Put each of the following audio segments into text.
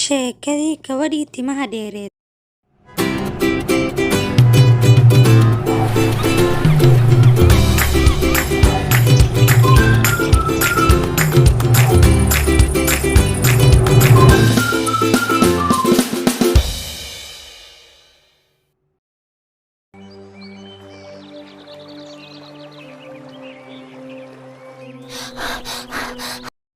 Sheekadii gabadhii timaha dheereed.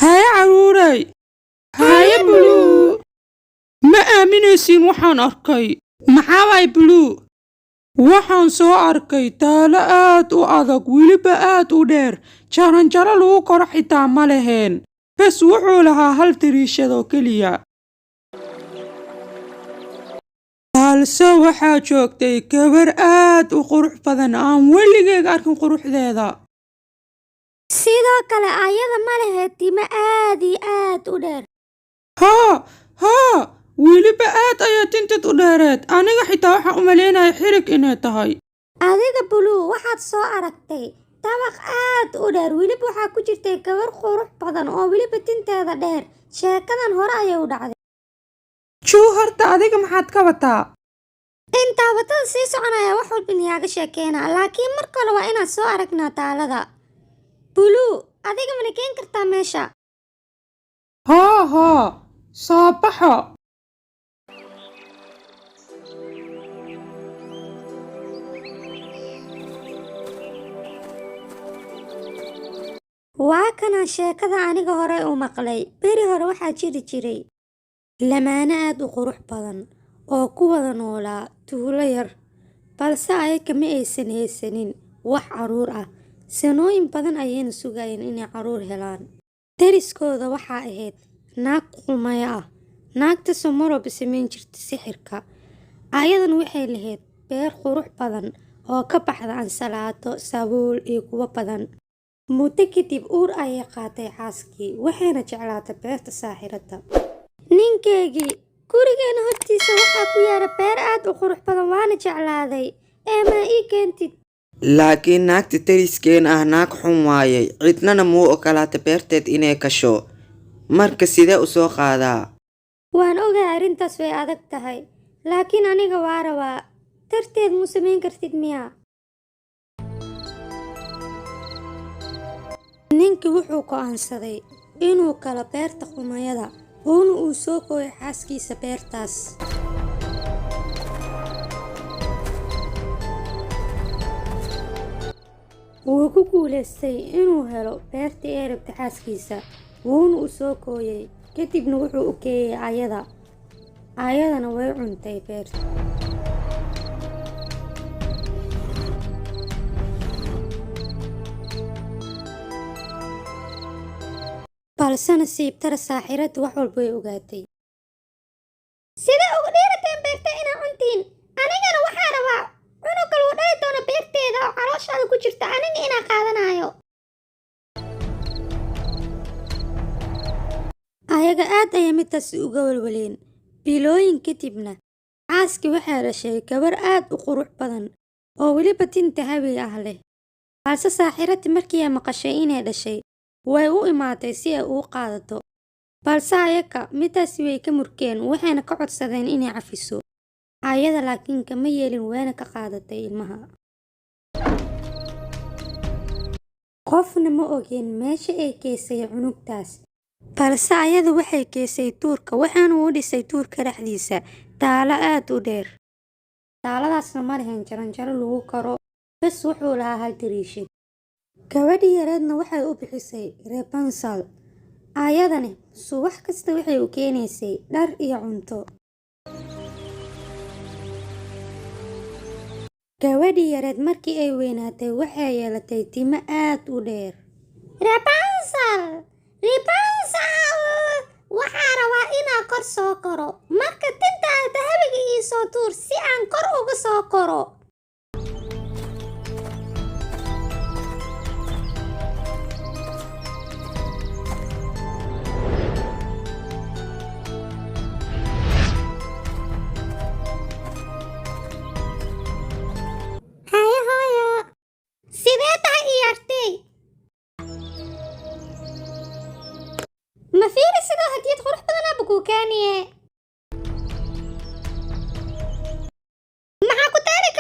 Haye caruuray, haye Buluu. Ma aaminaysiin waxaan arkay? Maxaa waay, Buluu? Waxaan soo arkay taalo aad u adag, weliba aad u dheer. Jaranjaro lagu koro xitaa ma leheen. Bes wuxuu lahaa hal dariishad oo keliya. Balse waxaa joogtay gabar aad u qurux badan, aan weligeed arkin quruxdeeda. Sidoo kale ayada ma lahayd timo aad iyo aad u dheer. Haa haa, weliba aad ayaa tinteed u dheereed. Aniga xitaa waxaan u malaynaya xirig inay tahay. Adiga Buluu, waxaad soo aragtay dabaq aad u dheer, weliba waxaa ku jirtay gabar qurux badan oo weliba tinteeda dheer. Sheekadan hore ayay u dhacday. Juu, horta adiga maxaad ka wataa? Intaa wadada sii soconaya wax walba iniyaaga sheekeynaa, laakiin marka hore waa inaan soo aragnaa taalada. Buluu, adiga mana keen kartaa meesha? Haa haa, soo baxo. Waa kana sheekada aniga hore u maqlay. Beri hore waxaa jiri jiray lamaane aad u qurux badan oo ku wada noolaa tuulo yar, balse ayaga ma aysan haysanin wax carruur ah. Sanooyin badan ayayna sugayeen inay carruur helaan. Deriskooda waxaa ahayd naag qumaya ah, naagtaasoo mar walba samayn jirtay sixirka. Ayadana waxay lahayd beer qurux badan oo ka baxda ansalaato, sabuul iyo kuwo badan. Muddo kadib uur ayay qaatay xaaskii, waxayna jeclaatay beerta saaxiradda. Ninkaygii, gurigeena hortiisa waxaa ku yaala beer aad u qurux badan, waana jeclaaday. Ee ma ii keentid? Laakiin naagta deriskeen ah naag xun waayay, cidnana muu ogolaata beerteed inay gasho. Marka sidee u soo qaadaa? Waan ogahay arrintaas way adag tahay, laakiin aniga waa rabaa. Darteed muu samayn kartid miyaa? Ninkii wuxuu go'aansaday inuu galo beerta qumayada, uuna uu soo gooyo xaaskiisa beertaas. Wuu ku guulaystay inuu helo beertii ay rabtay xaaskiisa, wuuna u soo gooyay. Kadibna wuxuu u geeyay ayada. Ayadana way cuntay beerta. Balse nasiib dara, saaxiraddu wax walba way ogaatay. Sidee ugu dhiirateen beerta inaa cuntiin? Anigana waxaa rabaa cunuga lagu dhali doono beerteeda oo calooshaada ku jirta aniga inaa qaadanayo. Ayaga aad ayay midtaasi uga walwaleen. Bilooyin kadibna, xaaskii waxay dhashay gabar aad u qurux badan oo weliba tinta habi ah leh. Balse saaxiradii markii ay maqashay inay dhashay, way u imaatay si ay ugu qaadato. Balse ayaga midtaasi way ka murkeen, waxayna ka codsadeen inay cafiso. Ayada laakiin kama yeelin, wayna ka qaadatay ilmaha. Qofna ma ogeen meesha ay geysay cunugtaas. Balse ayadu waxay geysay tuurka, waxaana u dhisay tuurka dhexdiisa taalo aad u dheer. Taaladaasna ma lahayn jaranjaro lagu koro, bes wuxuu lahaa hal dariishad. Gabadhii yareedna waxay u bixisay Rapunzel. Ayadani subax kasta waxay u keenaysay dhar iyo cunto. Gabadhii yareed markii ay weynaatay waxay yeelatay timo aad u dheer. Rapunzel, Rapunzel, waxaa rabaa inaan kor soo koro. Marka tintaada dahabiga ii soo tuur si aan kor uga soo koro. Haye hooyo. Sidee tahay ciyaartay? Ma fiiri sidoo hadiyad qurux badan aaba kuu keeniye.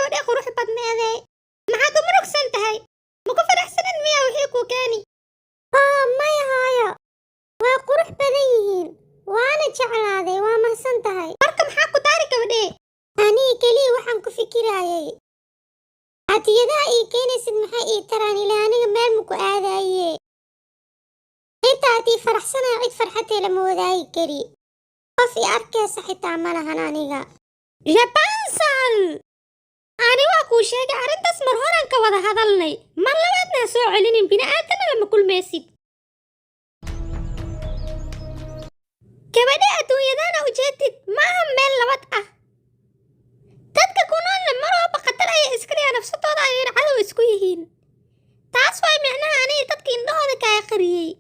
Gabadhee qurux badneedee, maxaad u murugsan tahay? Ma ku faraxsanin miyaa wixii kuu keeni? Oo maya hooyo, waa qurux badan yihiin, waana jeclaaday, waa mahadsan tahay. Marka maxaa ku daari, gabadhee? Aniga keliya waxaan ku fikirayay hadiyadaha ii keenaysid maxay ii taraan, ilaa aniga meel maku aadaye. Xitaa haddii faraxsanaya, cid farxadee lama wadaagi kari. Qof ii arkaysa xitaa ma lahan aniga. Rapunzel, ani waa kuu sheegay arrintaas mar horaan ka wada hadalnay. Mar labaadna ha soo celinin, bini'aadana lama kulmaysid. Gabadha, adduunyadana ujeedid ma aha meel nabad ah. Dadka ku noolna mar walba khatar ayay iska dhigaan, nafsadooda ayayna cadow isku yihiin. Taas waay micnaha aniga dadka indhahooda kaa qariyey.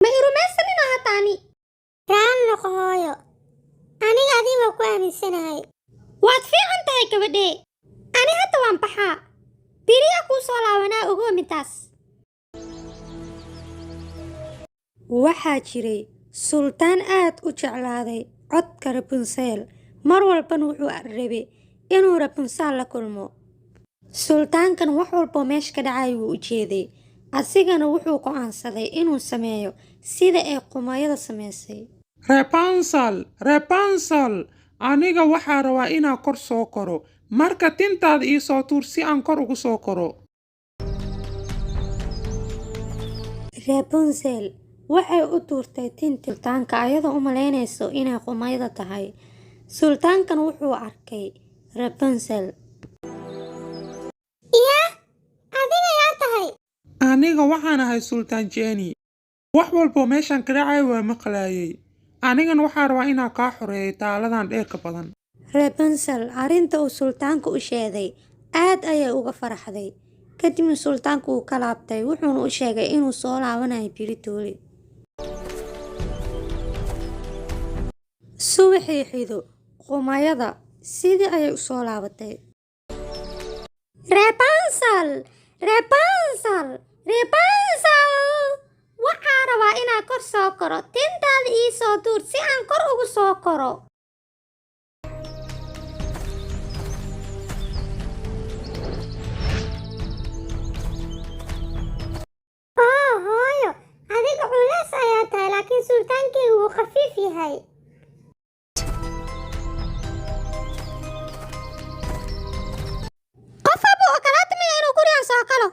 Ma i rumaysanino hataani? Raali noqo hooyo, aniga adiga waa ku aaminsanahay. Waad fiican tahay, gabadhee. Ani hadda waan baxaa, beriyaa kuu soo laabanaa, ogo midtaas. Waxaa jiray sultaan aad u jeclaaday codka Rapunzel, mar walbana wuxuu rabay inuu Rapunzel la kulmo. Sultaankan wax walboo meesha ka dhacay wuu u jeeday, asigana wuxuu go'aansaday inuu sameeyo sida ay qumayada samaysay. Rapunzel, Rapunzel, aniga waxaa rabaa inaan kor soo koro. Marka tintaada ii soo tuur si aan kor ugu soo koro. Rapunzel waxay u tuurtay tinta sultaanka ayadoo u malaynayso inay qumayada tahay. Sultaankan wuxuu arkay Rapunzel. Yaa, adiga yaa tahay? Aniga waxaan ahay Sultaan Jenny. Wax walboo meeshan ka dhacay waa maqlaayay. Anigan waxaa rabaa inaan kaa xoreeyo taaladan dheerka badan. Rapunzel arrinta uu sultaanka u sheegay aad ayay uga faraxday. Kadibna sultaanku wuu ka laabtay, wuxuuna u sheegay inuu soo laabanayo beritoole. Subaxii xido, qumayada sidii ayay u soo laabatay. Rapunzel, Rapunzel, Rapunzel, waxaa rabaa inaan kor soo koro. Tintaada ii soo tuur si aan kor ugu soo koro. Oo hooyo, adiga culays ayaa tahay, laakiin sultaankaygu wuu khafiif yahay. Qof haba ogolaata miya inuu gurigan soo galo?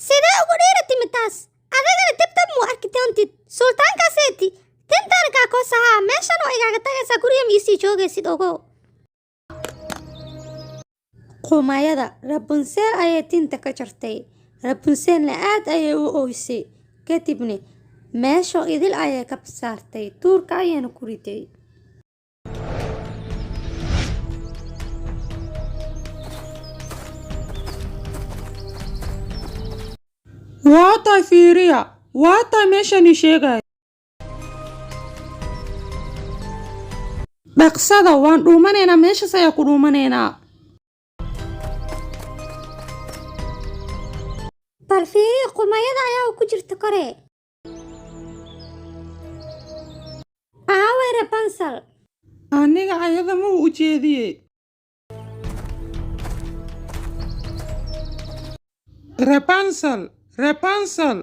Sidee ugu dhiira timid taas? Adigana dibdab muu arki doontid sultaankaaseeti. Tintaana kaa koosahaa, meeshan oo igaaga tagaysaa, guriga ma iisii joogaysid, ogow. Qumayada Rapunzel ayay tinta ka jartay. Rapunzelna aad ayay u ooysay. Kadibna meeshoo idil ayay ka saartay, tuurka ayayna ku riday. Waa tahay, fiiriya. Waa tahay meeshaan ii sheegaya. Dhaqsada, waan dhuumanaynaa, meeshaas ayaa ku dhuumanaynaa. Bal fiiriya, qumayada ayaa ku jirta kore. Aaway Rapunzel? Aniga ayada ma u jeediye. Rapunzel, Rapunzel,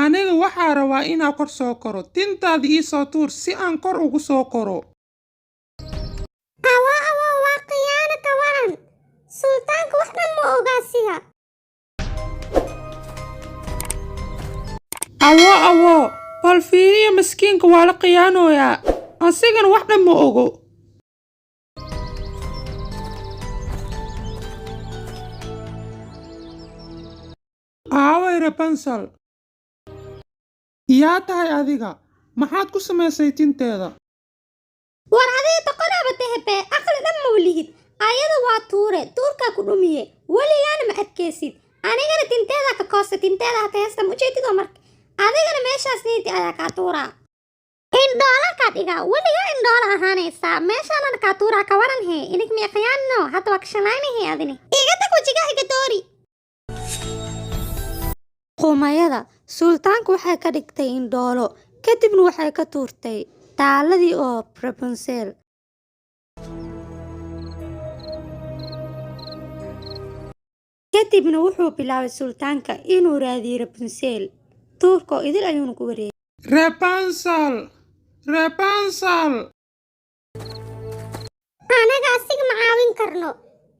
aniga waxaa rabaa inaan kor soo koro. Tintaada ii soo tuur si aan kor ugu soo koro. Awo awo, waa khiyaano, ka waran? Sultaanka wax dhan ma ogaasiga. Awo awo, bal fiiriya, miskiinka waa la khiyaanoyaa. Asigana wax dhan ma ogo. Aaway Rapunzel? Yaa tahay adiga? Maxaad ku samaysay tinteeda? War adiga doqonaaba tehebe, aqli dhan ma lihid. Ayada waa tuure, tuurkaa ku dhumiye, weligaana ma adkaysid. Anigana tinteeda ka koosta, tinteeda hata heesta ma ujeedid oo. Marka adigana meeshaas niiti ayaa kaa tuuraa, indhoola kaa dhigaa, weligaa indhoola ahaanaysaa. Meeshaanana kaa tuuraa, ka waran hee? Inig miya khiyaanino? Hadda waa kashalaynahe. Adini iga tag, wejigaa iga doori. Qumayada sultaanku waxay ka dhigtay indhoolo, kadibna waxay ka tuurtay taaladii oo Rapunzel. Kadibna wuxuu bilaabay sultaanka inuu raadiyo Rapunzel. Duurka oo idil ayuuna ku wareegay. Rapunzel, Rapunzel. Anaga asiga ma caawin karno,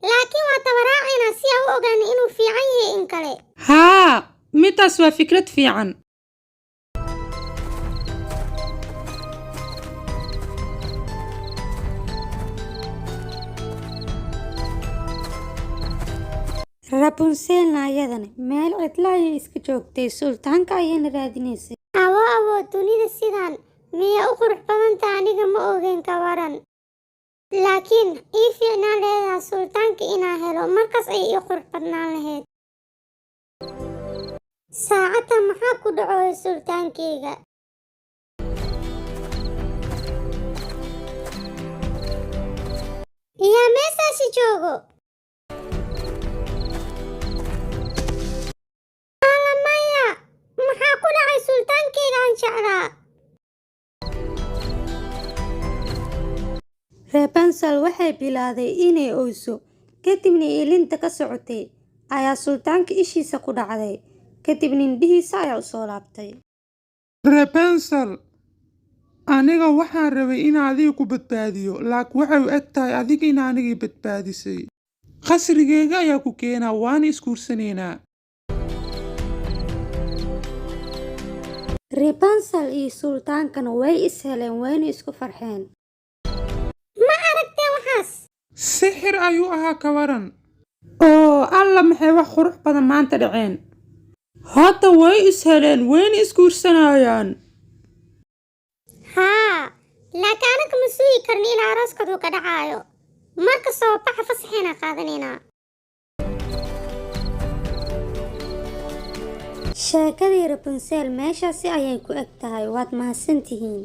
laakiin waa tabaraacaynaa si aan u ogaano inuu fiican yahay in kale. Haa, midaas waa fikrad fiican. Rapunzelna ayadana meel cidla ayay iska joogtay, sultaanka ayayna raadinaysay. Awo awo, dunida sidaan miyaa u qurux badanta? Aniga ma ogeyn, ka waran. Laakiin ii fiicnaan leedaha sultaanka inaa helo, markaas ayay ii qurux badnaan lahayd. Saacadda maxaa ku dhacooya sultaankayga? Yaa meeshaasi joogo? Alla maya, maxaa ku dhacay sultaankayga aan jeclaa? Rapunzel waxay bilowday inay oyso, kadibna ilinta ka socotay ayaa sultaanka ishiisa ku dhacday, kadibna indhihiisa ayaa u soo laabtay. Rapunzel, aniga waxaan rabay in adiga ku badbaadiyo, laakiin waxay u eg tahay adiga in anigii badbaadisay. Qasrigayga ayaa ku keenaa, waana isguursanaynaa. Rapunzel iyo sultaankana way is heleen, wayna isku farxeen. Ma aragteen waxaas? Sixir ayuu ahaa, ka waran. Oo alla, maxay wax qurux badan maanta dhaceen. Hadda way is heleen, wayna isguursanayaan. Haa, laakiin anaga ma sugi karno ilaa arooskoodu ka dhacaayo. Marka soo baxa, fasaxeena qaadanaynaa. Sheekadii Rapunzel meeshaasi ayay ku eg tahay. Waad mahadsantihiin.